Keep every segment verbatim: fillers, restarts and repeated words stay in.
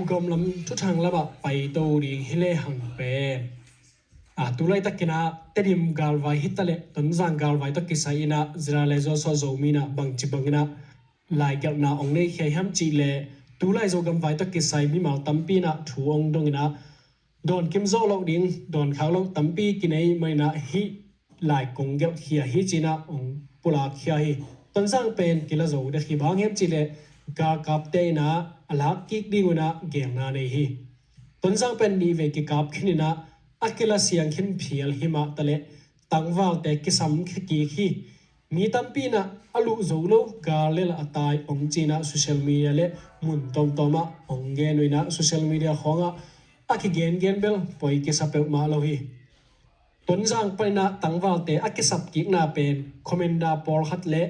Gam lam thuthang lamah paito ding hi lehang pen, a, tu laitakin ah Tedim galvai hi taleh Tonzang galvai tawh kisai in ah Zira le Zosuah Zomi in ah bangci bangin ah laigelhna hong nei khia hiam cih leh, tu lai Zogam vai tawh kisai mimal tampi in ah thu hong dong in ah dawn kim zawh loh ding, dawn khak loh tampi kinei manin ah hih lai kong gelh khia hi ci-in ah hong pulak khia hi. Tonzang pen kila zo dek hi. Bang hang hiam cih leh galkapte in ah a lak kik ding un ah gelhna nei hi. Tonzang pen nih vei kikap khin in ah a kila siang khin phial hi mah taleh tangvalte kisam khia kik hi. Mi tampi in ah a luh zo lo, gal lel a tai hong ci-in ah social media le mun tawmtawm ah hong gen uh in ah social media khawng ah a kigengen bel poi kisa peuhmah lo hi. Tonzang panin ah tangvalte a kisap kikna pen commander pawlkhat le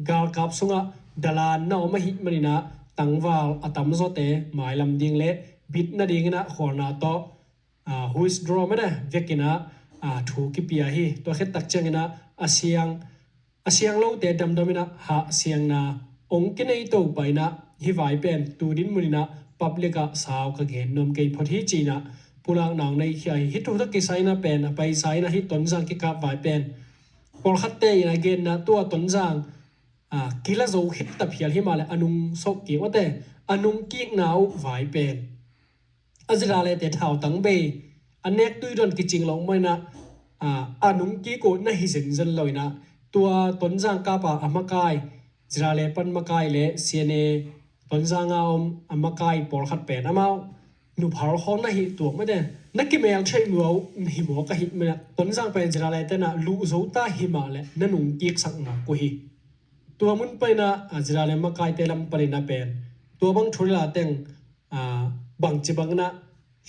galkap sungah dalan na om ahih manin ah tangval a tamzawte mailam ding le bit nadingin ah khualna tawh, a, withdraw mah na vekin ah, a, thu kipia hi. Tua khit tak ciangin ah a siang a siang lote damdam in ah hah siangna hong kinei to pah in ah hih vai pen tu dinmun in ah public ah sau ka gen nuam kei phot hi ci-in ah pulakna hong nei khia hi. Hih thu tawh kisai in ah pen a paisa in ah hih Tonzang kikap vai pen pawlkhatte in ah genna tua Tonzang, a, kila zo khit ta phial hi mah leh a nung sawh kik uh te, a nung kikna uh vai pen a Zira lete thautang bei, a nek tui dawn kicing lo mah in ah, a, a nung kik uh na hi zenzen lo in ah tua Tonzang kap a a makai, Zira le pan makai le C N A Tonzang a om a makai pawlkhat pen amau nuphal khawng na hi tuak mah te, na kimel theih lua uh na hi mawk ahih manin ah Tonzang pen Zira lete in ah luh zo ta hi mah leh na nung kiksak ngak uh hi. Tua mun panin ah, a, Zira le makaite lam panin ah pen tua bang thu le la teng, a, bangci bangin ah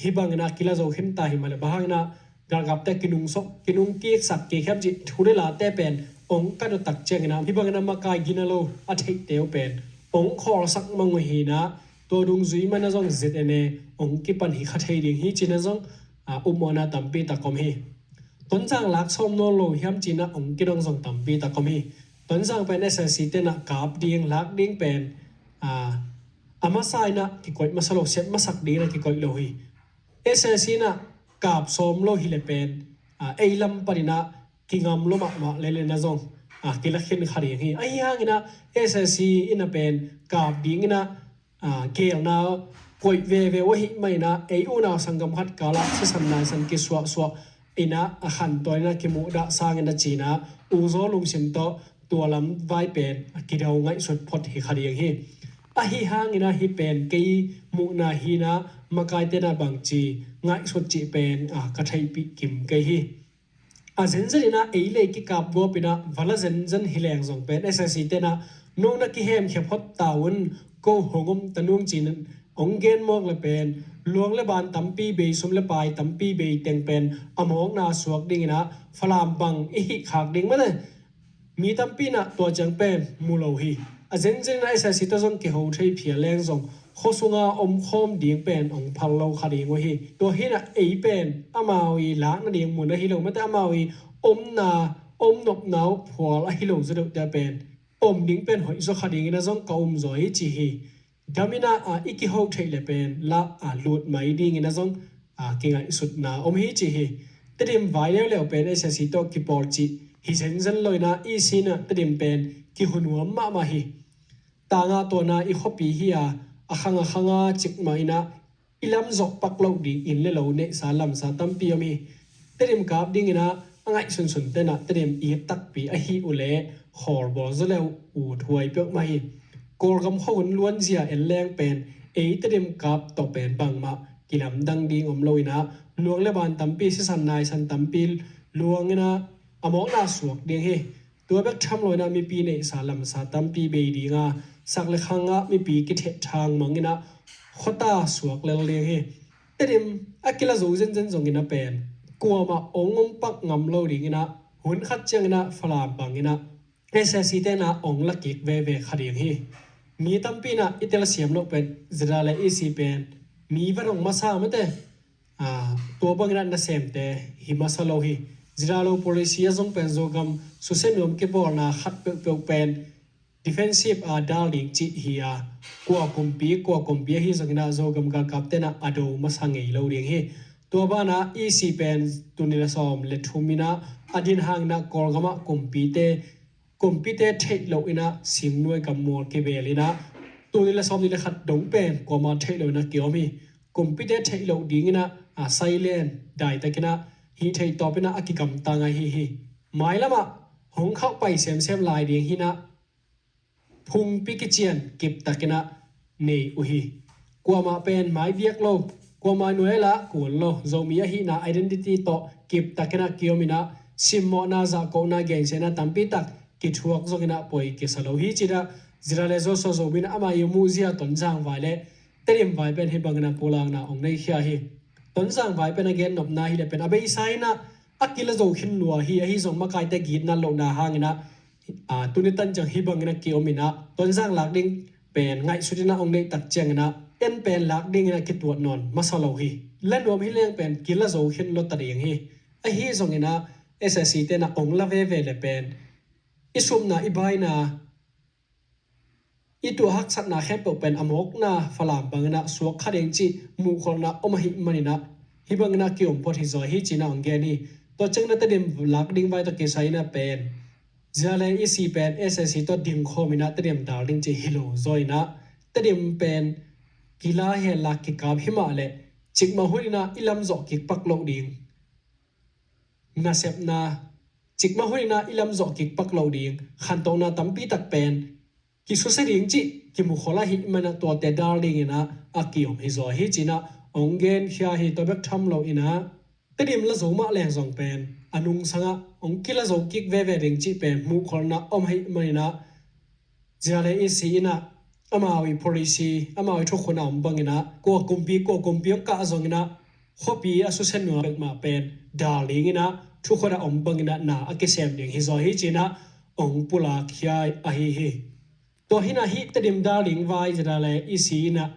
hih bangin ah kila zo khin ta hi mah leh bang hangin ah galkapte kinung sawh, kinung kiksak kik hiam cih thu le late pen hong kat uh tak ciangin ah hih bangin ah makai gina lo a theihte uh pen hong khawlsak mang uh hi in ah tua dungzui mah in ah zong Z N A hong kipan hi kha thei ding hi ci-in ah zong, a, upmawhna tampi tak om hi. Tonzang lak sawm nawn lo hiam ci-in ah hong kidong zong tampi tak om hi. Tonzang pen S A C te in ah kap ding lak ding pen, a, a masa in ah kikoih masa lo, sep masak ding in ah kikoih lo hi. S A C in ah kap sawm lo hi leh pen, a, ei lam panin ah kingam lo mahmah lel in ah zong, a, kila khin kha ding hi. Ahi hangin ah S A C in ah pen kap ding in ah, a, gelhna koih veve uh ahih manin ah ei unau sanggam khat kal ah sisan naisan kisuahsuah in ah a khantawi in ah kimuhdah sangin ah ci-in ah uzaw lungsim tawh tua lam vai pen a kidau ngaihsut phot hi kha ding hi. Ahi hangin ah hih pen kei muhna hi in ah makaite in ah bangci ngaihsut cih pen, a, ka theihpih kim kei hi. A zenzen in ah ei lei kikap gawp in ah va la zenzen hi leng zong pen S A C te in ah no na kihemkhia phot ta un, ko hong om ta nung ci-in hong gen mawk leh pen luang le ban tampi bei, sum le pai tampi bei teng pen a mawkna suak dingin ah Falam bang i hih khak ding mah te. Mi tampi in ah tua ciang pen mu lo hi. A zenzen in ah S A C tawh zong kiho thei phial leng zong khua sunga om khawm ding pen hong phal lo kha ding uh hi. Tua hi in ah ei pen amau i lak nading mun ahi lo mah te, amau i omna, om nopna uh phual ahi lo zaw deuhte pen om ding pen hoih zaw kha dingin ah zong ka um zaw hi ci hi. Dam in ah, a, i kiho theih leh pen lah, a, lut mai dingin ah zong, a, kingaihsutna om hi ci hi. Tedim vai leuleu pen S A C tawh kipawl cih hi zenzen lo in ah E C in ah Tedim pen kihu nuam mahmah hi. Tangah tuan a i khuapi hi a, a khang a khang a cik mah in ah i lam zawh pak loh ding inn le lo neihsa lamsa tampi om hi. Tedim kap dingin ah a ngaihsunsunte in ah Tedim it takpi ahi uh leh khawl bawl zaw le uh ut huai peuhmah hi. Kawlgam khuahun luanzia en leng pen ei Tedim kap tawh pen bangmah kilamdang ding om lo in ah luang le ban tampi, sisan naisan tampi luang in ah a mawkna suak ding hi. Tua bek tham lo in ah mipi neihsa lamsa tampi bei ding a, sak le khang ah mipi kithehthang mang in ah khuata suak lel ding hi. Tedim a kila zo zenzen zongin ah pen kuamah ong om pak ngam lo dingin ah hun khat ciangin ah Falam bangin ah S A C te in ah ong la kik veve kha ding hi. Mi tampi in ah i telsiam loh pen Zira le E C pen mi va dong masa mate, a, tua bangin ah nasemte hi masa lo hi. Zira lo policy a zong pen Zogam susia nuam kipawlna khat peuhpeuh pen defensive a dal ding cih hi a, kua kumpi kua kumpi ahi zongin ah Zogam galkapte in ah a do masa ngei lo ding hi. Tua banah E C pen tul nih le sawm le thum in ah a din hangin ah Kawlgam ah kumpite kumpite theih loh in ah Simnuai gam mual kibeel in ah tul nih le sawm nih le khat dong pen kuama theih loh in ah kiom hi. Kumpite theih loh dingin ah, a, silent daitak in ah hih theih tawp in ah a kigamta ngai hi hi. Mailam ah hong khauh pai semsem lai ding hi in ah phungpi kician kiptak in ah nei uh hi. Kuamah pen mai biak lo, kuamah nuai lah kuan lo, Zomi ahihna identity tawh kiptak in ah kiom in ah simmawhna, zahkohna, gensiatna tampi tak kithuak zongin ah poi kisa lo hi ci-in ah Zira le Joshua Zomi in ah ama i muhzia Tonzang vai le Tedim vai pen hih bangin ah pulakna hong nei khia hi. Tonzang vai pen a gen nopna hi le pen a beisa in ah a kila zo khin lua hi, ahi zong makaite gitna lohna hangin ah, a, tuni tan ciang hih bangin ah kiom in ah Tonzang lak ding pen ngaihsut in ah hong neih tak ciangin ah en pen lak dingin ah kituat nawn masa lo hi. La nuam hi leng pen kila zo khin lo ta ding hi. Ahi zongin ah S A C te in ah hong la veve le pen i supna, i baina, i tuah haksatna khempeuh pen a mawkna Falam bangin ah suak kha ding cih muhkholhna om ahih manin ah hih bangin ah kiom phot hi zaw hi ci-in ah hong gen hi. Tua ciangin ah Tedim lak ding vai tawh kisai in ah pen Zira le E C pen S A C tawh dingkhawm in ah Tedim dal ding cih hi lo zaw in ah Tedim pen kila hen la kikap hi mah leh cikmah hun in ah i lam zawh kik pak loh ding nasepna, cikmah hun in ah i lam zawh kik pak loh ding khantohna tampi tak pen kisusia ding cih kimukhol ahih manin ah tuate dal dingin ah a kiom hi zaw hi ci-in ah hong gen khia hi. Tua bek tham lo in ah Tedim la zo mah leng zong pen a nungsang ah hong kila zo kik veve ding cih pen muhkholhna om ahih manin ah Zira le E C in ah amau i policy, amau i thukhun a om bangin ah kua kumpi kua kumpi hong kah zongin ah khuapi a susia nuam bek mah pen dal dingin ah thukhun a om bangin ah na a kisem ding hi zaw hi ci-in ah hong pulak khia ahi hi. Tua hi in ah hih Tedim dal ding vai Zira le E C in ah,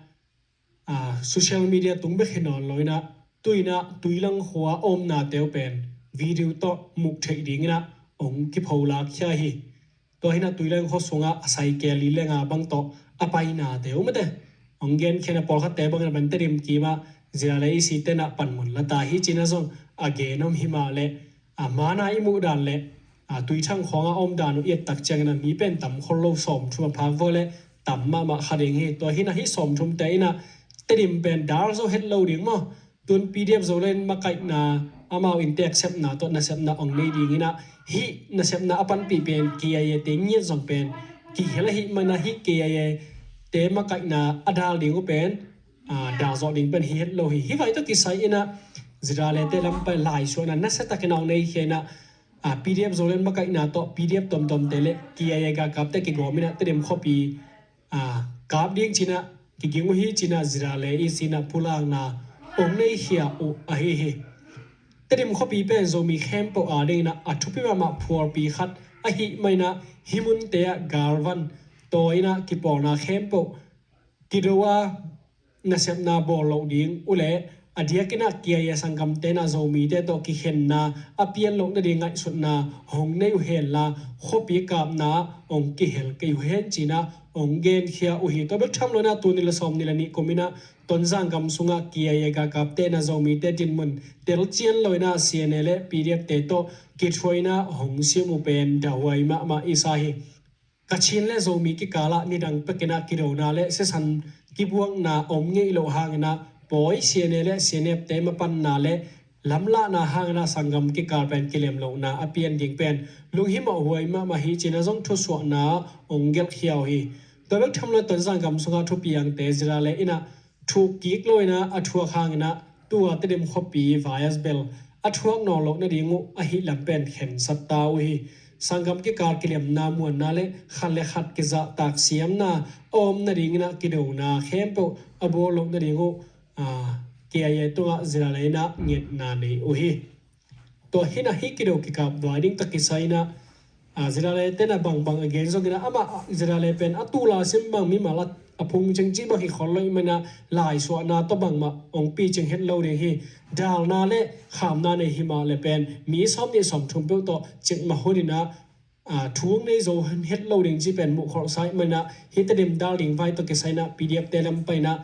a, social media tung bek hi nawn lo in ah tu in ah Tuilang khua a omnate uh pen video tawh muk theih dingin ah hong kipholak khia hi. Tua hi in ah Tuilang khua sungah a saikel li le nga bang tawh a painate uh mate hong gen khia in ah pawlkhatte bangin ah pen Tedim kim ah Zira le E C te in ah panmun la ta hi ci-in ah zong a gen om hi mah leh, a, mana i muh dan le, a, Tuithang khawng a om dan uh i et tak ciangin ah mi pen tam khol lo, sawmthum a phak vua leh tam mahmah kha ding hi. Tua hi in ah hih sawmthumte in ah Tedim pen dal zo het lo ding maw? Tun P D F Zoland makaihna amau in teksepna tawh nasepna hong nei dingin ah hih nasepna a panpih pen K I A te ngiat zong pen kihel ahih manin ah hih K I A te makaihna a dal ding uh pen, a, dal zawh ding pen hi het lo hi. Hih vai tawh kisai in ah Zira le te lam pai laisuahna nasia takin ah hong nei khia in ah, a, P D F Zoland makaihna tawh P D F tuamtuamte le K I A galkapte kigawm in ah Tedim khuapi, a, kap ding ci-in ah kiging uh hi ci-in ah Zira le E C in ah pulakna hong nei khia uh ahi hi. Tedim khuapi pen Zomi khempeuh a dingin ah a thupi mahmah phualpi khat ahih manin ah hih munte ah galvan tawi in ah kipawlna khempeuh kido a nasepna bawl loh ding uh leh a diakin ah K I A sanggamte in ah Zomite tawh kikhenna a pian loh nading ngaihsutna hong nei uh hen la khuapi kapna hong kihel kei uh hen ci-in ah hong genkhia uh hi. Tua bek tham lo in ah tul nih le sawm nih le nih kum in ah Tonzang gam sungah K I A galkapte in ah Zomite dinmun telcian lo in ah C N A le P D F te tawh kithuahna hong sim uh pen dauhuai mahmah i sa hi. Kachin le Zomi kikal ah nidang pekin ah kidona le sisan kibuakna om ngei loh hangin ah pawi C N A le C N F te mapanna le lamlahna hangin ah sanggam kikal pen kilem lohna a pian ding pen lunghimawh huai mahmah hi ci-in ah zong thusuahna hong gelhkhia uh hi. Tua bek tham lo Tonzang gam sungah thupiangte Zira le in ah thuk kik lo in ah a thuak hangin ah tua Tedim khuapi vai a bel a thuak nawn loh nading uh ahi lam pen khensat ta uh hi. Sanggam kikal kilemna muanna le khat le khat kizahtak siamna a om nadingin ah kidona khempeuh a bawl loh nading uh, a, K I A tungah Zira le in ah ngetna nei uh hi. Tua hi in ah hih kido kikap vai ding tawh kisai in ah, a, Zira le te in ah bangbang a gen zongin ah amah, a, Zira le pen a tul a sim bang mimal a, a phung cing cih bang hi khol lo ahih manin ah laisuahna tawh bangmah hong picing het lo ding hi. Dalna le khamna nei hi mah leh pen mi sawm nih sawm thum peuh tawh cikmah hun in ah thu hong nei zo het lo ding cih pen muh kholhsa ahih manin ah, hih Tedim dal ding vai tawh kisai in ah P D F te lam pai in ah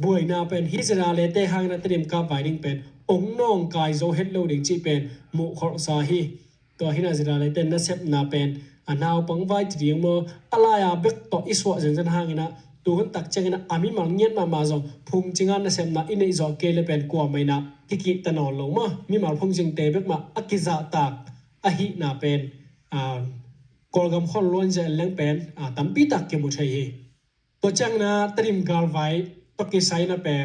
buaina pen hih ZRA le te hangin ah Tedim kap vai ding pen hong nawngkai zo het lo ding cih pen muh kholhsa hi. Tua hi in ah ZRA le te nasepna pen a naupang vai ti ding maw, a lai-a bek tawh i suah zenzen hangin ah tuhun tak ciangin ah a mimal ngiat mahmah zong phungcing a nasepna i neih zawh kei le pen kuamah in ah kikihta nawn lo maw. Mimal phungcingte bek mah a kizahtak ahihna pen Kawlgam khua luanzia en leng pen tampi tak kimu thei hi. Tua ciangin ah Tedim galvai tawh kisai in ah pen